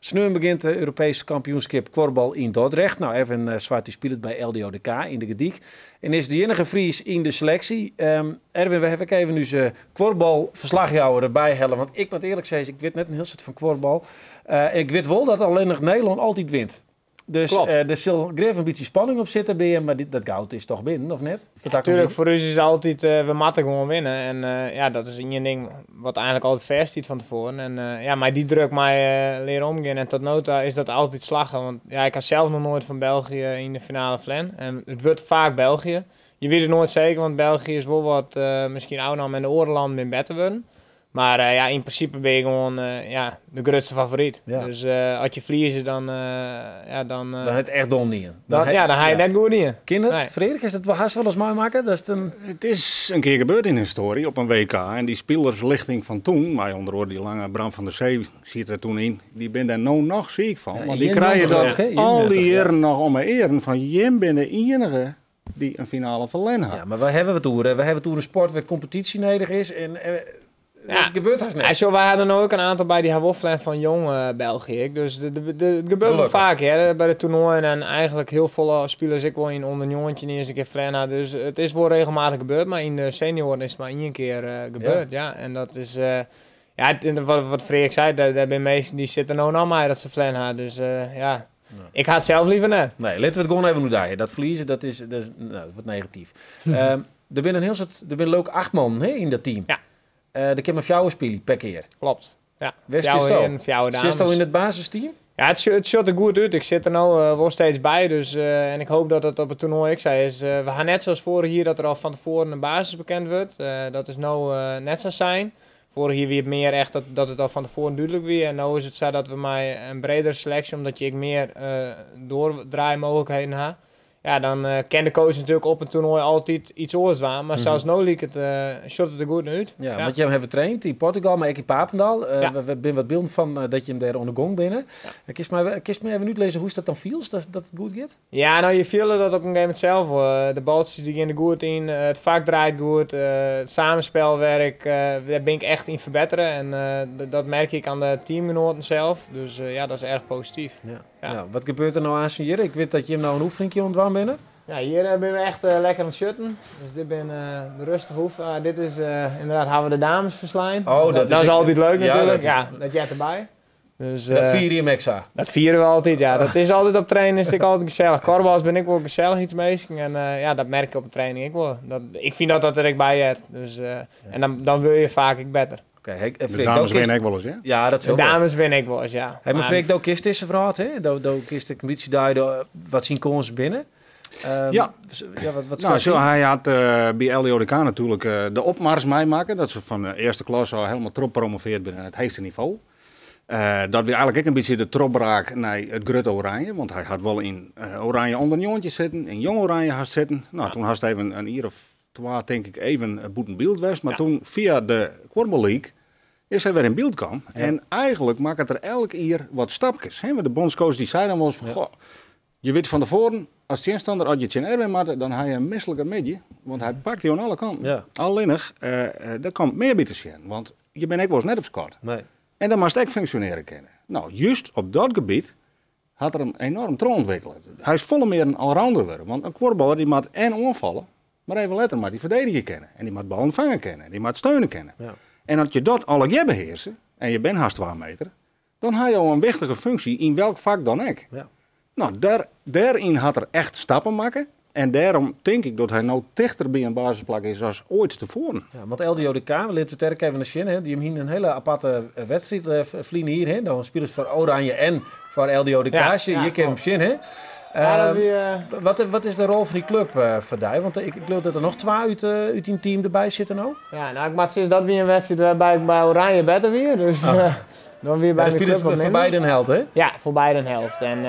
Sneon begjint de Europeesk kampioenskip kuorbal yn Dordrecht. Nou, Erwin Zwart dy spilet by LDODK yn de Gerdyk en is de iennige Fries yn de seleksje. Erwin, we hawwe ek even ús kuorbalferslachjouwer derby helle, want ik moat earlik sizze, ik wit net in hiel soad fan kuorbal. Ik wit wol dat allinnich Nederlân altyd wint. Dus der sil grif in bytsje spanning op sitte by jim, mar dat goud is toch binnen, of net? Tuurlijk, foar ús is altyd, we moatte gewoan winne. En ja, dat is ien ding wat eigentlik altyd fêststiet fan tefoaren. En ja, mei dy druk mei leare omgean. En tot no ta is dat altyd slagge. Want ja, ik ha sels noch noait fan België yn de finale ferlern. En it wurdt faak België. Je witte it noait seker, want België is wol wat miskien ôfnommen en de oare lannen binne better wurden. Mar ja, yn prinsipe bin je gewoan ja, de grutste favoryt. Dus as je ferlieze, dan, ja, dan... Dan hat it echt dom dien. Dan, ja, dan ha je net goed dien. Kin it? Nee. Freark, is dat wol, hast wolris meimakke? Dat is in... It is in kear gebeurd yn de histoarje op in WK. En dy spilerslichting fan toen, mei ûnder oare dy lange Bram van der Zee siet der toen yn, dy binne dêr no noch siik fan. Ja, want dy krije dat hè? al dy 91, ja. jierren noch om 'e earen fan jim binne de iennige dy't in finale ferlern ha. Ja, mar wy hawwe it oer, wy hawwe it oer in sport wêr't kompetysje nedich is en dat gebeurt hast net. Ja, sjoch, wy ha der no ek in aantal by dy ha wol ferlern fan jong België ek. Dus it gebeurt wol faak hear, by de toernoaien en eigentlik hiel folle spilers ek wol yn ûnder 19 iens in kear ferlern ha. Dus it is wol regelmatich gebeurd, mar yn de senioaren is it mar ien kear gebeurd. Ja. En dat is, ja, wat Freark sei, dêr binne minsken dy sitte no noch mei dat se ferlern ha. Dus ja. Ik ha it sels liever net. Nee, litte we it gewoan even oerdije. Dat ferliezen, dat is, nou, dat wurdt negatyf. Der binne in hiel soad, der binne leuk 8 man, hè, yn dat team. Ja. Der kinne mar 4 spylje per kear. Kloppet. Ja. Wêr 4 sitsto? hearen, 4 dames. Sitsto yn it basisteam? Ja, it sjocht der goed út. Ik sit der no wol steeds by. Dus, en ik hoop dat dat op it toernoai ek sa is. We ha net saas foarich jier dat der al fan tefoaren in basis bekend wurdt. Dat is no net sa sein. Foarich jier wie it mear echt dat it al fan tefoaren dúdlik wie. En no is it sa dat we mei in bredere seleksje, omdat je ek mear doordraaimooglikheden ha, ja, dan kin de coach natuerlik op in toernoai altyd iets oars dwaan. Mar sels no sjocht it der goed út. Ja, Ja. want jim hawwe traind yn Portugal, mar ek yn Papendal. Ja. We binne wat bylden fan dat jim dêr oan de gong binne. Ja. Kinst my even útlizze hoe'tst dat dan fielst, dat it goed giet? Ja, nou, je fiele dat op in gegeven momint sels wol. De baltsjes dy gean der goed yn, it fak draait goed, it samenspelwerk, dêr bin ik echt yn ferbettere. En dat merk ik oan de teamgenoaten sels. Dus ja, dat is erch posityf. Ja. Ja. Nou, wat gebeurt der no aanst hjir? Ik wit dat jim no in oefeningje oan it dwaan binne. Ja, hjir binne we echt lekker oan it sjutten. Dus dit binne de rêstige oefeningen. Dit is ynderdaad, hawwe we de dames ferslein. Oh, dat Dat is is ek altyd leuk Ja, natuerlik. dat is Ja, dat heart derby. Dus, dat fiere jim ek sa? Dat fiere we altyd, ja. Dat is altyd op training, is it altyd gesellich. Kuorbal bin ik wol gesellichheidsminsken en ja, dat merk ik op de training ek wol. Ik fyn dat dat der ek by heart. Dus, en dan wurd je faak ek better. Oké, hey, De Freark, dames do kinst winne ek wolris, hè? Ja, dat De sil wol. dames winne ek wolris, ja. Hey, mar Maar Freark, do kinst dizze wrâld, hè? Do kinst ek in bytsje duide wat syn kânsen binne. Ja. Ja, wat Nou, skast zo, dy? hy hat by LDODK natuerlik de opmars meimakke. Dat se fan de earste klasse al hielendal trochpromovearre binne nei it heechste nivo. Dat wie eigentlik ek in bytsje de trochbraak nei it grutte Oranje. Want hy hat wol yn Oranje ûnder 19 sitten, yn Jong Oranje hast sitten. Nou, toen hast even in jier of 2, tink ik, even bûten byld west. Mar toen fia de Kuorbal League is hy wer yn byld kaam. En eigentlik makket er elk jier wat stapkes. Hè? Want de bondscoach dy sei dan wolris fan, goh, je wit fan tefoaren, as tsjinstanner, as je tsjin Erwin moatte, dan ha je in mislike middei. Want hy pakt dy oan alle kanten. Allinnich, dêr komt mear by te sjen. Want je binne ek wolris net op skot. Nee. En dan moatst ek funksjonearje kinne. Nou, just op dat gebiet hat er him enoarm trochûntwikkele. Hy is folle mear in allrounder wurden. Want in kuorballer dy moat en oanfalle, mar even letter moat hy ferdedigje kinne. En dy moat ballen fange kinne. En dy moat steune kinne. En as je dat allegear behearse, en je bent hast 2 meter, dan ha je al in wichtige funksje yn welk fak dan ek. Nou, dêryn hat er echt stappen makke. En dêrom tink ik dat hy no tichter by in basisplak is as oait tefoaren. Ja, want LDODK, we litte it ek even sjen, hè, dy hiene in hiele aparte wedstriid ferline jier. Hè. Dan spylest foar Oranje en foar LDODK. Sjen, hjir kinne we him sjen, hè. Ja, dat wie Wat is de rol fan dy klup foar dy? Want ik leau dat der noch 2 út dyn team derby sitte no. Ja, nou, ik moat sizze, dat wie in wedstriid wêrby't ik by Oranje better wie. Dus, dan wie Ja, by dan de spylest klup wat foar minder. beide in helte, hè? Ja, foar beide in helte. En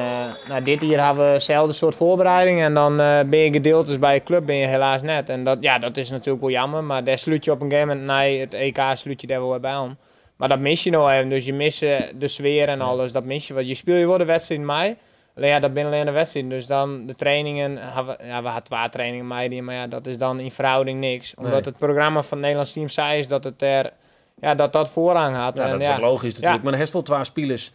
nou, dit jier hawwe we itselde soart foarbereiding. En dan bin je gedeeltes by de klup bin je helaas net. En dat is natuerlik wol jammer. Mar dêr slút je op in gegeven momint nei it EK slút je dêr wol wer by oan. Mar dat mis je no even. Dus je misse de sfear en alles. Dat mis je. Want je spylje wol de wedstriid mei. Allinnich ja, dat binne allinnich de wedstriden. Dus dan de trainingen, hawwe, ja, we ha 2 trainingen meidien, mar ja, dat is dan yn ferhâlding niks. Omdat it programma fan it Nederlânsk team sa is dat it dêr, ja, dat dat foarrang hat. Ja, En dat is ja. ek logysk natuerlik. Ja. Mar dan hast wol 2 spilers.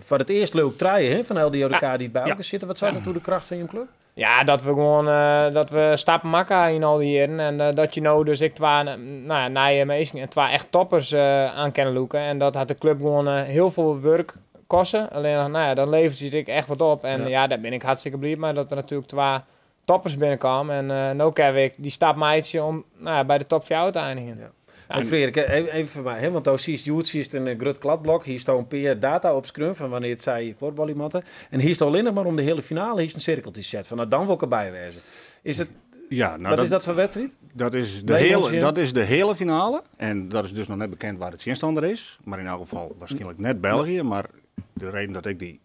Foar it earst leau ik trije, hè, fan LDODK dy't by elkoar sitte. Wat seit dat oer de kracht fan jim klup? Ja, dat we gewoan dat we stappen makke yn al dy jierren. En dat je no dus ek twa, nou ja, nije minsken en twa echt toppers oan kinne lûke. En dat hat de klup gewoan hiel folle wurk koste. Allinnich, nou ja, dan levert it ek echt wat op. En ja, dêr bin ik hartstikke bliid mei dat der natuerlik twa toppers binnenkamen. En no kinne we dy stap meitsje om, nou ja, by de top 4 te einigjen. Ja. En Freark, even foar my, hè, want do siest hjoed siest in grut kladblok, hiest al in pear data opskreaun fan wannear't sy kuorbalje moatte. En hiest allinnich mar om de heale finale hiest in sirkeltsje set fan nou dan wol ik derby wêze. Is it, Ja, nou, wat is dat foar wedstriid? Dat is de Nederlân hele, tsjin- dat is de heale finale. En dat is dus noch net bekend wa de tsjinstanner is. Mar yn elk gefal waarskynlik net België. Mar de reden dat ik dy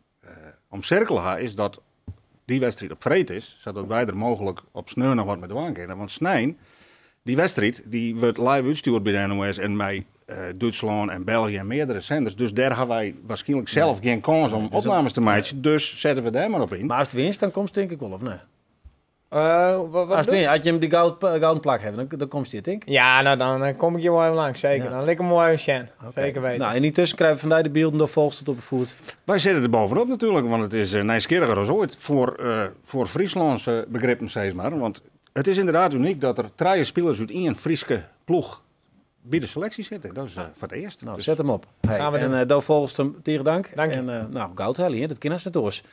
omsirkele ha, is dat dy wedstriid op freed is. Sadat wy der mooglik op sneon noch wat mei dwaan kinne. Want snein, dy wedstriid, dy wurdt live útstjoerd by de NOS en mei Dútslân en België en meardere senders. Dus dêr ha wy waarskynlik sels gjin kâns om opnames te meitsjen. Dus sette we dêr mar op yn. Mar ast winst, dan komst tink ik wol, of net? Wat Ast bedoel winst, as jim dy gouden plak hawwe, dan komst hjir, tink ik. Ja, nou dan kom ik hjir wol even langs, seker. Ja. Dan lit ik him wol even sjen. Oké. Seker weten. Nou, en yntusken krije we fan dy de bylden, do folgest it op 'e foet. Wy sitte der bovenop natuerlik, want it is nijsgjirriger as oait foar Fryslânske begrippen, sis mar. Want it is ynderdaad unyk dat der trije spilers út ien Fryske ploech by de seleksje sitte. Dat is foar it earst. Nou, Dus set him op. Hey, Gaan we en, doen. do folgest him, tige dank. Dank je. En, nou, goud helje, hè? Dat kin hast net oars.